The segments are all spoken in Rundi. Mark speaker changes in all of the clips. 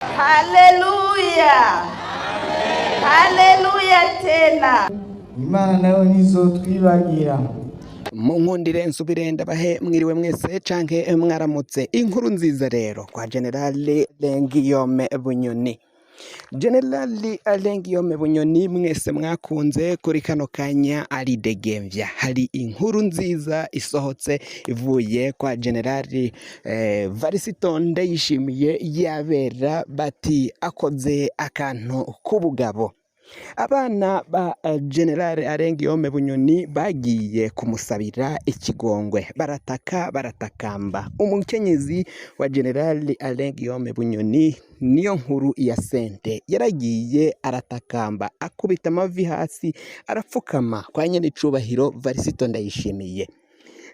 Speaker 1: Haleluya, haleluya tena.
Speaker 2: Imana nayo ntizotwibagira.
Speaker 3: Mu nkundire nsubire ndabahe mwiriwe mwese canke mwaramutse. Inkuru nziza rero kwa Generale Lengiyome Bunyoni. Generali Alain Guillaume Bunyoni mwese mwakunze, kuri kano kanya aridegemvya. Hari inkuru nziza isohotse ivuye kwa Generali Varisito Ndayishimiye, yabera bati akoze akantu k'ubugabo. Abana ba General Alain Guillaume Bunyoni bagiye kumusabira ikigongwe, barataka baratakamba. Umukenyezi wa General Alain Guillaume Bunyoni, niyo nkuru ya sente, yaragiye aratakamba, akubita amavi hasi, arapfukama kwa nyenicubahiro Varisito Ndayishimiye.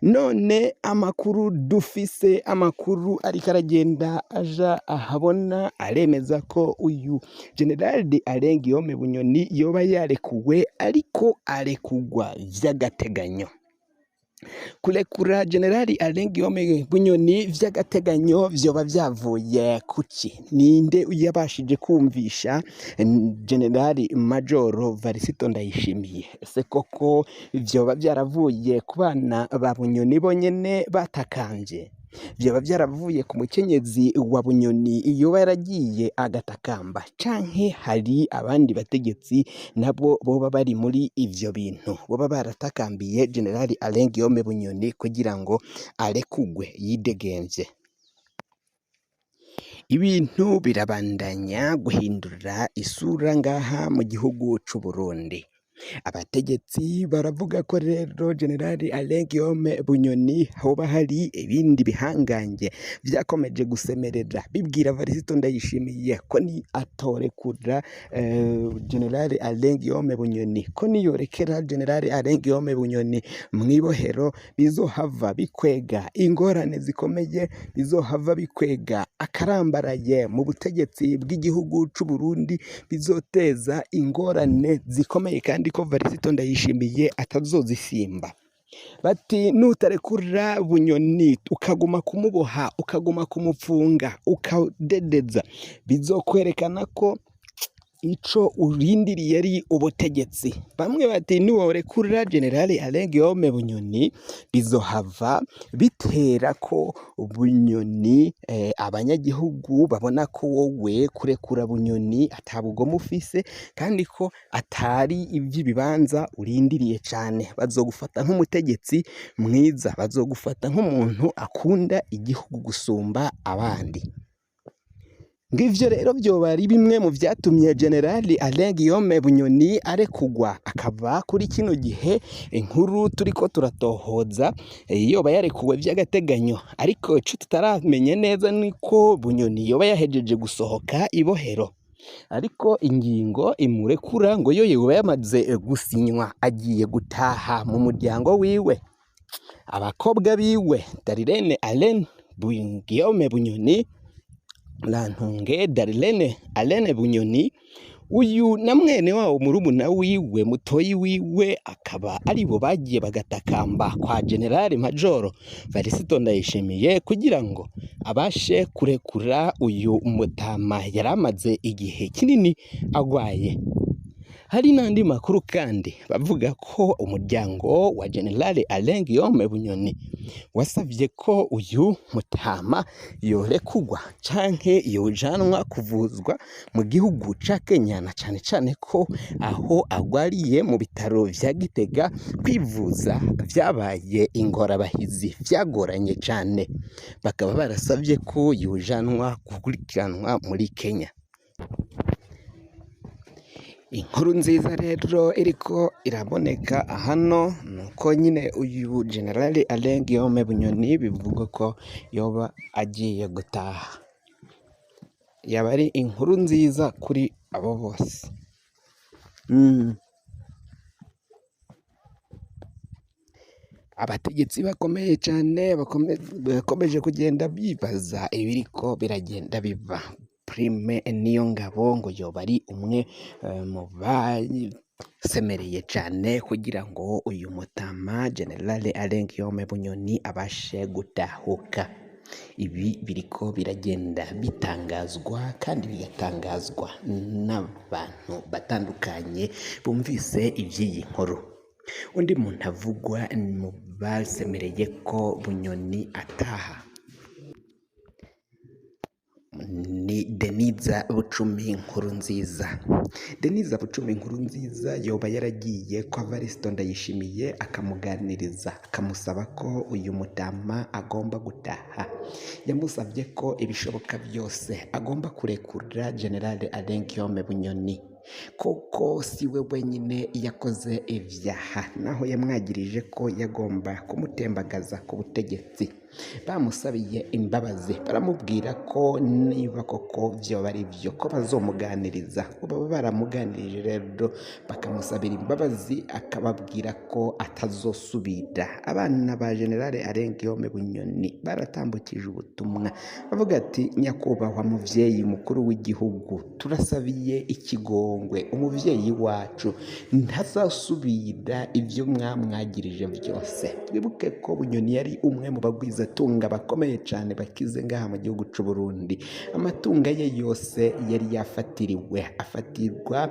Speaker 3: None amakuru dufise, amakuru ariko aragenda aja ahabona, aremeza ko uyu General Alain Guillaume Bunyoni yoba yarekuwe, ariko arekugwa vy'agateganyo. Kurekura General Alain Guillaume Bunyoni vy'agateganyo vyoba vyavuye kuki? Ninde yabashije kumvisha General Majoro Varisito Ndayishimiye? Ese koko vyoba vyaravuye ku bana ba Bunyoni bonyene batakambye? Vyoba vyaravuye ku mukenyezi wa Bunyoni yoba yaragiye agatakamba, canke hari abandi bategetsi nabo boba bari muri ivyo bintu, boba baratakambiye General Alain Guillaume Bunyoni kugira ngo arekugwe yidegemvye? Ibintu birabandanya guhindura isura ngaha mu gihugu c'u Burundi. Abategetsi baravuga ko rero General Alain Guillaume Bunyoni hoba hari ibindi bihangange vyakomeje gusemerera bibwira Varisito Ndayishimiye ko ni atorekura General Alain Guillaume Bunyoni, ko niyorekera General Alain Guillaume Bunyoni mw'ibohero, bizohava bikwega ingorane zikomeye, bizohava bikwega akarambaraye mu butegetsi bw'igihugu c'u Burundi, bizoteza ingorane zikomeye, kandi ko Varisito Ndayishimiye atazozisimba. Bati nutarekura Bunyoni, ukaguma kumuboha, ukaguma kumupfunga, ukadedeza, bizokwerekana ko ico urindiriye ari ubutegetsi. Bamwe bati niworekura General Alain Guillaume Bunyoni, bizohava bitera ko Bunyoni abanyagihugu babona ko wowe kurekura Bunyoni atabugome ufise, kandi ko atari ivy'ibibanza urindiriye cane. Bazogufata nk'umutegetsi mwiza, bazogufata nk'umuntu akunda igihugu gusumba abandi. Ngivyo rero vyoba ari bimwe mu vyatumye General Alain Guillaume Bunyoni arekugwa, akaba kuri kino gihe inkuru turiko turatohoza yoba yarekuwe vy'agateganyo. Ariko ico tutaramenya neza niko Bunyoni yoba yahejeje gusohoka ibohero, ariko ingingo imurekura ngo yo yoba yamaze gusinywa, agiye gutaha mu muryango wiwe. Abakobwa biwe Darilene Alain Guillaume Bunyoni, Lantunge Darilene Alain Bunyoni uyu, na mwene wabo murumuna wiwe mutoyi wiwe, akaba aribo bagiye bagatakamba kwa General Majoro Varisito Ndayishimiye kugira ngo abashe kurekura uyu mutama yari amaze igihe kinini agwaye. Hari n'andi makuru kandi bavuga ko umuryango wa General Alain Guillaume Bunyoni wasavye ko uyu mutama yorekugwa canke yojanwa kuvuzwa mu gihugu ca Kenya, na cane cane ko aho agwariye mu bitaro vya Gitega kwivuza vyabaye ingorabahizi, vyagoranye cane, bakaba barasavye ko yojanwa gukurikiranwa muri Kenya. Inkuru nziza rero iriko iraboneka hano nuko nyine uyu General Alain Guillaume Bunyoni bivugwa ko yoba agiye gutaha. Yaba ari inkuru nziza kuri abo bose. Abategetsi bakomeye cyane bakomeje kugenda bibaza ibiriko biragenda biba. Prime Niyongabo ngo yoba ari umwe mu basemereye cyane kugira ngo uyu mutama General Alain Guillaume Bunyoni abashe gutahuka. Ibi biriko biragenda bitangazwa kandi bigatangazwa n'abantu batandukanye bumvise ivy'iyi nkuru. Undi muntu avugwa mu basemereye ko Bunyoni ataha ni Deniza Bucumi Nkurunziza. Deniza Bucumi Nkurunziza yoba yaragiye kwa Varisito Ndayishimiye akamuganiriza, akamusaba ko uyu mutama agomba gutaha. Yamusabye ko ibishoboka byose agomba kurekura General Alain Guillaume Bunyoni, kuko si we wenyine yakoze ibyaha, naho yamwagirije ko yagomba kumutembagaza ku butegetsi. Bamusabiye imbabazi, baramubwira ko niba koko vyoba ari byo ko bazomuganiriza. Baba baramuganirije rero bakamusabira imbabazi, akababwira ko atazosubira. Abana ba General Alain Guillaume Bunyoni baratambukije ubutumwa bavuga ati: nyakubahwa muvyeyi mukuru w'igihugu, turasabiye ikigongwe umuvyeyi wacu ntazasubira ivyo mwamwagirije byose. Twibuke ko Bunyoni yari umwe mu bagwizatunga bakomeye cyane bakize ngaha mu gihugu c'u Burundi. Amatunga ye yose yari yafatiriwe, afatirwa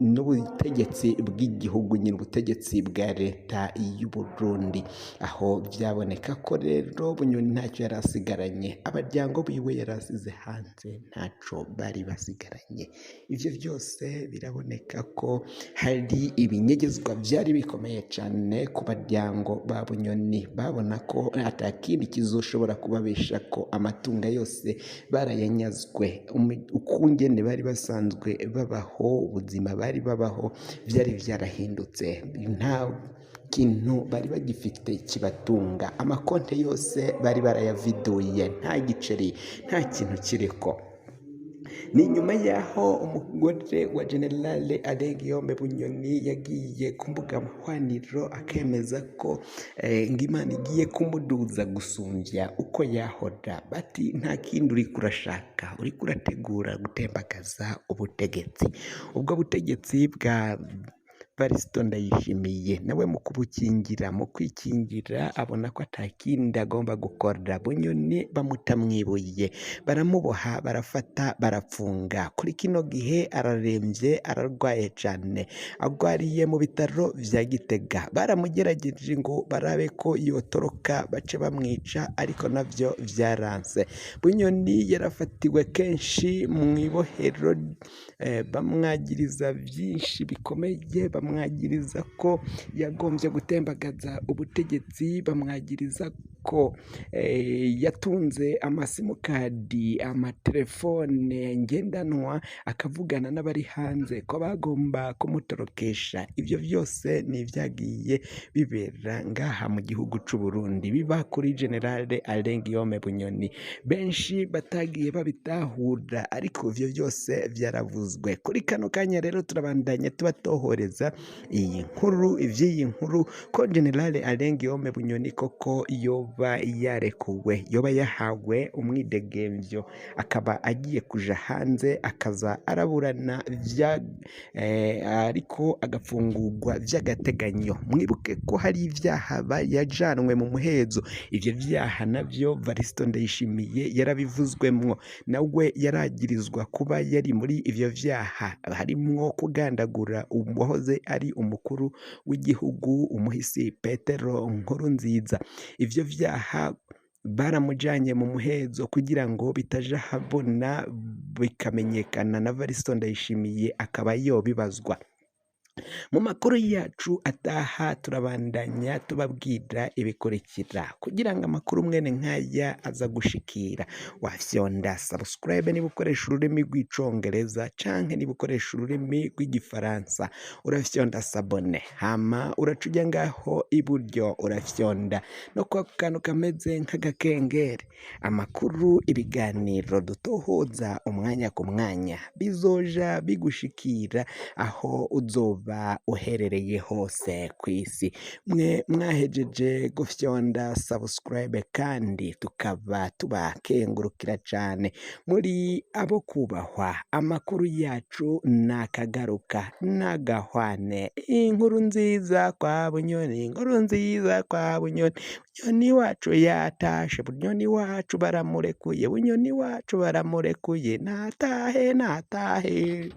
Speaker 3: n'ubutegetsi bw'igihugu nyine, ubutegetsi bwa leta y'u Burundi. Aho byaboneka ko rero Bunyoni ntacyo yari asigaranye, abaryango biwe yari asize hanze ntaco bari basigaranye. Ivyo byose biraboneka ko hari ibinyegezwa byari bikomeye cyane ku baryango ba Bunyoni, babona ko atakindi kizoshobora kubabesha ko amatungo yose barayanyazwe. Ukungene bari basanzwe babaho, ubuzima bari babaho byari byarahindutse, nta kintu bari bagifite kibatunga. Amakonte yose bari barayaviduye, nta giceri, nta kintu kiriko. Ni nyuma y'aho umugore wa General Alain Guillaume Bunyoni yagiye ku mbuga hwaniro akemeza ko ngo Imana igiye kumuduza gusumbya uko yahora. Bati nta kindi uriko urashaka, uriko urategura gutembagaza ubutegetsi. Ubwo butegetsi bwa Varisito Ndayishimiye nawe mu kubukingira, mu kwikingira, abona ko atakindi agomba gukora. Bunyoni bamuta mw'ibuye, baramuboha, barafata, barapfunga. Kuri kino gihe araremvye, ararwaye cane, agwariye mu bitaro vya Gitega. Baramugerageje ngo barabe ko yotoroka bace bamwica, ariko navyo vyaranse. Bunyoni yarafatiwe kenshi mw'ibohero, bamwagiriza vyinshi bikomeye, bamwagiriza ko yagombye gutembagaza ubutegetsi, bamwagiriza ko yatunze amasimukadi, amatelefone ngendanwa, akavugana n'abari hanze ko bagomba kumutorokesha. Ibyo byose ni ibyagiye bibera ngaha mu gihugu c'u Burundi, biba kuri General Alain Guillaume Bunyoni. Benshi batagiye babitahura, ariko ivyo byose byaravuzwe. Kuri kano kanya rero turabandanya tubatohoreza iyi nkuru, ivy'iyi nkuru ko General Alain Guillaume Bunyoni koko yoba yarekuwe, yoba yahawe umwidegemvyo, akaba agiye kuja hanze akaza araburana vya ariko agafungurwa vy'agateganyo. Mwibuke ko hari ivyaha yajanwe mu muhezo, ivyo vyaha navyo Varisito Ndayishimiye yarabivuzwemwo, nawe yaragirizwa kuba yari muri ivyo vyaha, harimwo kugandagura uwahoze ari umukuru w'igihugu umuhisi Petero Nkurunziza. Ivyo vyaha baramujanye mu muhezo kugira ngo bitaja habona bikamenyekana, na Varisito Ndayishimiye akaba yobibazwa. Mu makuru yacu ataha turabandanya tubabwira ibikurikira, kugira ngo amakuru mwene nk'aya aza gushikira. Wafyonda subscribe niba ukoresha ururimi rw'icongereza canke niba ukoresha ururimi rw'igifaransa, urafyonda s'abonner, hama uraca uja ngaho iburyo urafyonda no kwa kantu kameze nk'agakengeri. Amakuru, ibiganiro dutohoza umwanya ku mwanya bizoja bigushikira aho uzoba woba uherereye hose kw'isi. Mwe mwahejeje gufyonda subscribe kandi tukaba tubakengurukira cane, muri abo kubahwa. Amakuru yacu nakagaruka n'agahwane. Inkuru nziza kwa Bunyoni, inkuru nziza kwa Bunyoni, Bunyoni wacu yatashe, Bunyoni wacu baramurekuye, Bunyoni wacu baramurekuye, natahe natahe.